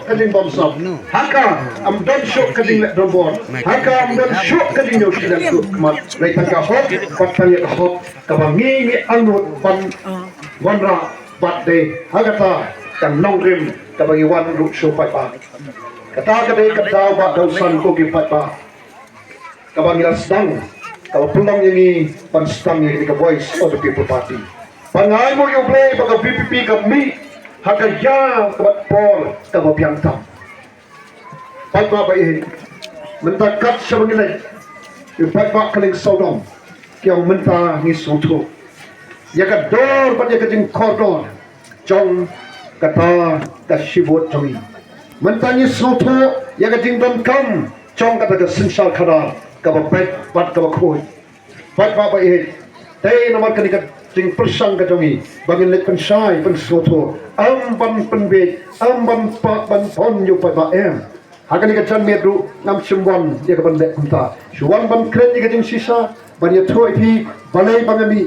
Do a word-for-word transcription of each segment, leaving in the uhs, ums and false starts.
ka jingbamsap, ha ka ym don shuh ka jingleh donbor, ha ka ym don shuh ka jingïohi lynti khmat, hynrei tang ka hok, bad tang ïa ka hok kaba ngi ngi angnud ban wanrah bad dei ha kata ka nongrim kaba ngi wan ruh sha u paidbah. Kata ka dei ka daw ba daw san ko ki paidbah. Kaba ngi la sdang, kaba pynlong ïa ngi ban sdang ïa ka Voice of the People Party. Ba nga ai nguh ïa U Blei ba ka V P P ka mih ha ka ïa kaba por kaba biang tam. Paidbah ba ïeit, mynta kat shaba ngi leit, ïa paidbah ka lieng sawdong ki ong mynta ngi sngewthuh ïa ka dor bad ïa ka jingkordor jong kata ka shi vote jong ngi. Mynta ngi sngewthuh ïa ka jingdonkam jong kata ka synshar khadar kaba beit bad kaba khuid. Paidbah ba ïeit, te namar kane ka jingpyrshang ka jong ngi ba ngin leit pynshai pynsngewthuh, ym ban pynbiej, ym ban pah ban pon ïa u paidbah em. Ha kane ka janmiet ruh ngam shym wan ïa ka ban leh kumta. Shu wan ban kren ïa ka jingshisha, ban ïathuh ïa phi balei ba nga mih.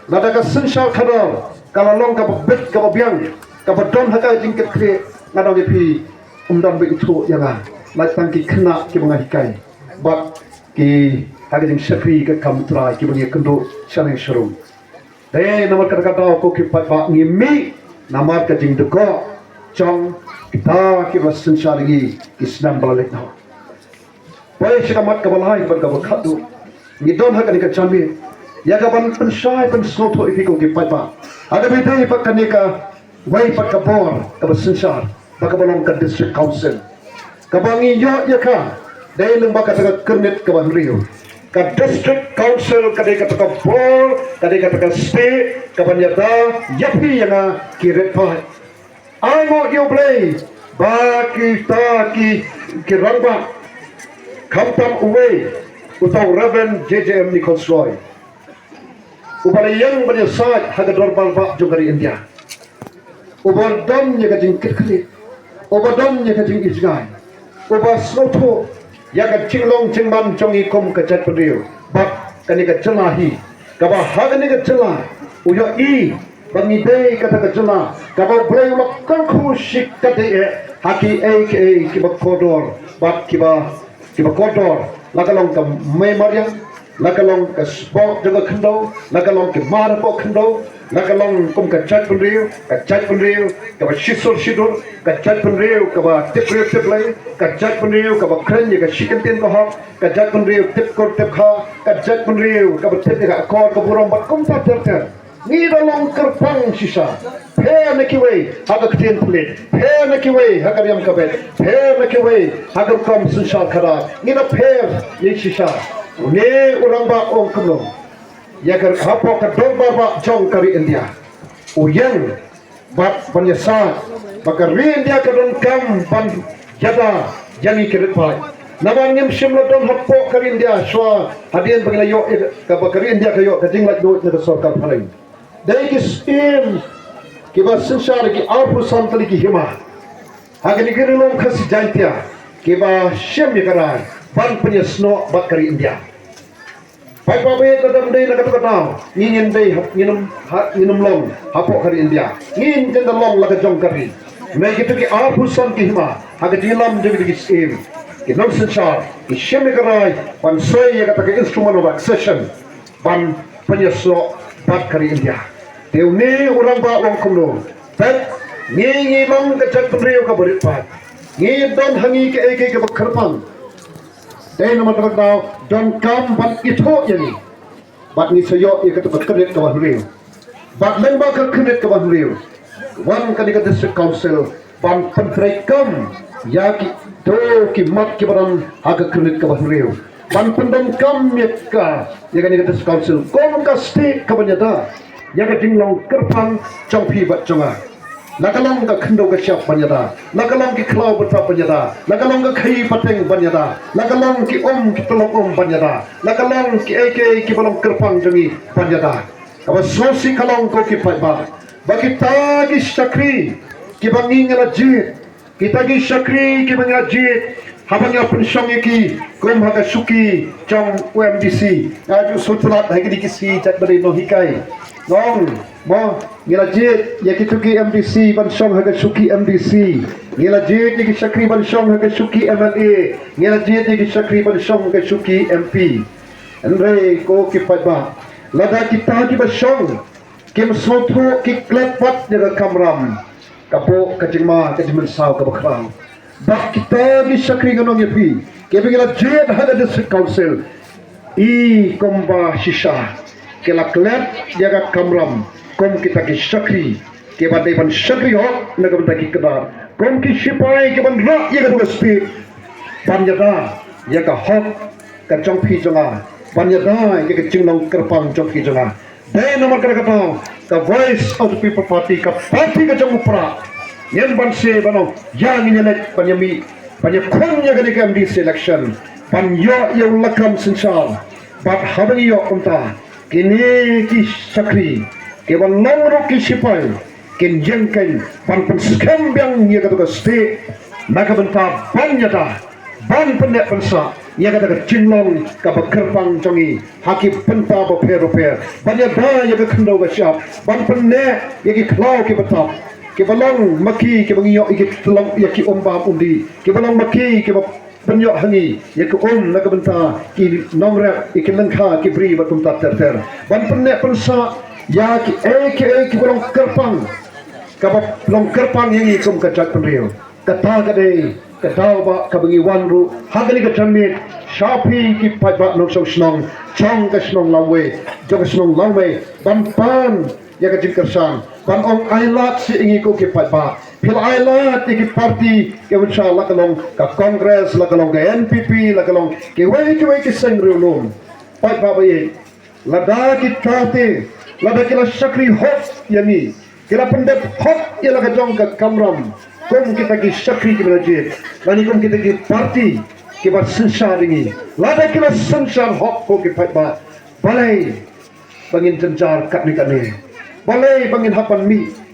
Lada ka synshar khadar ka la long kaba beit kaba biang, kaba don ha ka jingkitkhlieh, nga ong ïa phi, ym don ba ithuh ïa nga. Lait tang ki khynnah kiba nga hikai bad ki ha ka jingshakri ka kam U Trai kiba ngi ïakynduh sha neng sha rum. Te namar kata ka daw ko ki paidbah ngi mih namar ka jingdukok jong kita kiba synshar ïa ngi ki snem ba la leit noh. Poi sha ka mat kaba lai bad kaba khatduh, ngi don ha kane ka janmiet ïa ka ban pynshai pynsngewthuh ïa phi ko ki paidbah. Ha kaba ïadei bad kane kawei pat ka bor kaba synshar, ba kaba long ka District Council, kaba ngi ïoh ïa ka dei lyngba kata ka Kyrnit kaba Hynriew. Ka District Council ka dei kata ka bor, ka dei kata ka state kaban ïada ïa phi ïa nga ki riewpaid. Ai nguh ïa U Blei ba kita ki, ki rangbah, khamtam uwei, uta u Reverend J J M Nichols Roy, uba la ïeng ban ïasaid ha ka dorbar bah jong ka ri India, uba don ïa ka jingkitkhlieh, uba don ïa ka jingïohi jngai, uba sngewthuh ïa ka jinglong jingman jong ngi kum ka jaitbynriew bad kane ka jylla hi, kaba ha kane ka jylla u ïohi ba ngi dei kata ka jylla kaba U Blei u la kyrkhu shikatdei eh ha kiei kiei kiba kordor bad kiba, kiba kordor, la ka long ka mei mariang, la ka long ka spok jong ka khyndew, la ka long ki mar hapoh khyndew, la ka long kum ka jaitbynriew, ka jaitbynriew kaba shisur shidur, ka jaitbynriew kaba tip briew tip Blei, ka jaitbynriew kaba kren ïa ka shi kyntien ka hok, ka jaitbynriew tip kur tip kha, ka jaitbynriew kaba tip ïa ka akor ka burom bad kumta ter ter. Ngi da long kyrpang shisha, pher na kiwei ha ka ktien pynleit, pher na kiwei ha ka riam ka beit, pher na kiwei ha ka rukom synshar khadar. Ngi da pher ïa shisha. Une u rangbah u ong kumno ïa ka hapoh ka dorbar bah jong ka ri India. U ïeng bad ban ïasaid ba ka ri India ka donkam ban ïada ïa ngi ki riewpaid. Namar ngim shym la don hapoh ka ri India shuwa hadien ba ngi la ïoh ïa ka, ba ka ri India ka ïoh ka jinglaitluid na ka sorkar phareng. Dei ki syiem kiba synshar ïa ki arphew san tylli ki hima ha kine ki ri lum Khasi Jaiñtia kiba shim ïa ka rai ban pynïasnoh bad ka ri India. Paidbah ba ïeit, lada ym dei na kata ka daw, ngi ngin dei, ngin ym, ha, ngin ym long hapoh ka ri India. Ngin jan da long la ka jong ka ri. Hynrei kito ki arphew san ki hima ha ka jingïalam jong kito ki syiem, ki nongsynshar, ki shim ïa ka rai ban soi ïa kata ka Instrument of Accession ban pynïasnoh bad ka ri India. Te une u rangbah u ong kumno, peit, ngi ngi long ka jaitbynriew kaba riewpaid. Ngi don ha ngi kaei kaei kaba kyrpang. Te namar kata ka daw donkam ban ithuh ïa ngi. Bad ngi sa ïoh ïa kata ka Kyrnit kaba Hynriew. Bad lyngba ka Kyrnit kaba Hynriew, wan kane ka District Council ban pyntreikam ïa kito ki mat kiba don ha ka Kyrnit kaba Hynriew, ban pyndonkam ïa ka, ïa kane ka District Council kum ka state kaban ïada ïa ka jinglong kyrpang jong phi bad jong nga. La ka long ka khyndew ka shyiap ban ïada, la ka long ki khlaw btap ban ïada, la ka long ka khaïi pateng ban ïada, la ka long ki um ki tyllong um ban ïada, la ka long kiei kiei kiba long kyrpang jong ngi ban ïada. Kaba sngewsih ka long ko ki paidbah, ba kita ki shakri kiba ngi ngi la jied, kita ki shakri kiba ngi la jied, haba ngi la pynshong ïa ki kum ha ka shuki jong u M D C. Nga ju sngewtynnat ha kine ki sngi jait ba dei nonghikai. Nga ong mo, ngi la jied ïa kito ki M D C ban shong ha ka shuki M D C. Ngi la jied ïa ki shakri ban shong ha ka shuki M L A, ngi la jied ïa ki shakri ban shong ha ka shuki M P. Hynrei ko ki paidbah, lada kita kiba shong kim sngewthuh, ki klet pat ïa ka kamram, ka buh ka jingma ka jingmynsaw kaba khraw. Bad kita ki shakri, nga ong ïa phi, kiba ngi la jied ha ka District Council, i kumba shisha ki la klet ïa ka kamram kum kita ki shakri kiba dei ban shakri hok na ka bynta ki kdar, kum ki shipai kiban rah ïa ka state, ban ïada ïa ka hok ka jong phi jong nga, ban ïada ïa ka jinglong kyrpang jong phi jong nga. Dei namar kata ka daw ka Voice of the People Party, ka party ka jong u Prah, ngin banse ban ong ïa ngin ïaleit ban ïamih ban ïakhun ïa kane ka M D C election, ban ïoh ïa u lakam synshar. Bad haba ngi ïoh kumta, kine ki shakri kiba long ruh ki shipai kin ïeng kein ban pynskhem biang ïa kata ka state na ka bynta ban ïada, ban pynneh pynsah ïa kata ka jinglong kaba kyrpang jong ngi ha ki bynta bapher bapher, ban ïada ïa ka khyndew ka shyiap, ban pynneh ïa ki khlaw kiba tap, kiba long ma ki kiba ngi ïoh ïa ki tyllong, ïa ki um bam um dih, kiba long ma ki kiba pynïoh ha ngi ïa ki um na ka bynta ki nongrep, ïa ki lyngkha ki bri bad kumta ter ter, ban pynneh pynsah ïa kiei kiei kiba long kyrpang, kaba long kyrpang ïa ngi kum ka jaitbynriew. Kata ka dei ka daw ba kaba ngi wan ruh ha kane ka janmiet sha phi ki paidbah nongshong shnong jong ka shnong Lawmei, jong ka shnong Lawmei, ban pan ïa ka jingkyrshan, ban ong ailad sha ngi ko ki paidbah. Phi la ailad ïa ki party kiba shisha, la ka long ka Congress, la ka long ka N P P, la ka long kiwei kiwei ki seng riewlum. Paidbah ba ïeit, lada kita te, lada ki la shakri hok ïa ngi, ki la pyndep hok ïa la ka jong ka kamram kum kita ki shakri kiba la jied, lane kum kita ki party kiba synshar ïa ngi, lada ki la synshar hok ko ki paidbah, balei ba ngin jynjar katne katne? Balei ba ngin hap ban mih